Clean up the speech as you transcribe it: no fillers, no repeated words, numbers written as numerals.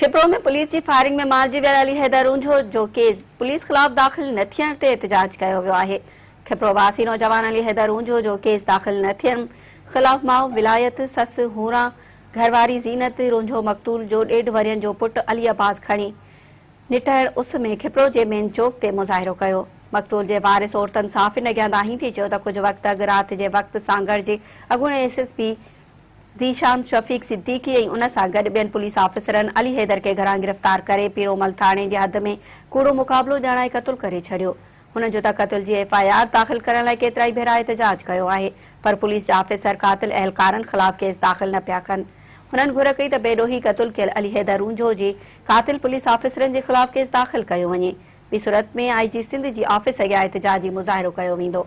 Khipro ۾ police جي firing ۾ مارجي ويل علي حيدر رونجهو جو ڪيس پوليس خلاف داخل نه ٿيڻ تي احتجاج ڪيو ويو آهي. کپرو واسي نوجوان علي حيدر رونجهو جو ڪيس داخل نه ٿيڻ خلاف ماء ولايت، سس حوران، گهرواري زينت رونجهو مقتول جو ڏيڍ ورهين جو پٽ علي عباس کڻي نٽهڻ اس ۾ کپرو جي مين چوڪ تي مظاهرو ڪيو. مقتول جي وارث عورتن صحافين اڳيان دانهيندي چيو ته ڪجهه وقت اڳ رات جي وقت سانگهڙ جي اڳوڻي S S P Zeeshan Shafiq Siddiqui ۽ ان سان گڏ ٻين پوليس آفيسرن علي حيدر کي گهران گرفتار ڪري پيرومل ٿاڻي جي حد ۾ ڪوڙو مقابلو ڄاڻائي قتل ڪري ڇڏيو. هنن جو ته قتل جي ايف I R داخل ڪرڻ لاء ڪيترائي ڀيرا احتجاج ڪيو آهي پر پوليس جا آفيسر قاتل اهلڪارن خلاف ڪيس داخل نه پيا ڪن. هنن گهر ڪئي ته بيڏوهي قتل ڪيل علي حيدر رونجهو جي قاتل پوليس آفيسرن جي خلاف ڪيس داخل ڪيو وڃي. ٻي صورت ۾ آء جي سنڌ جي آفيس اڳيان احتجاجي مظاهرو ڪيو ويندو.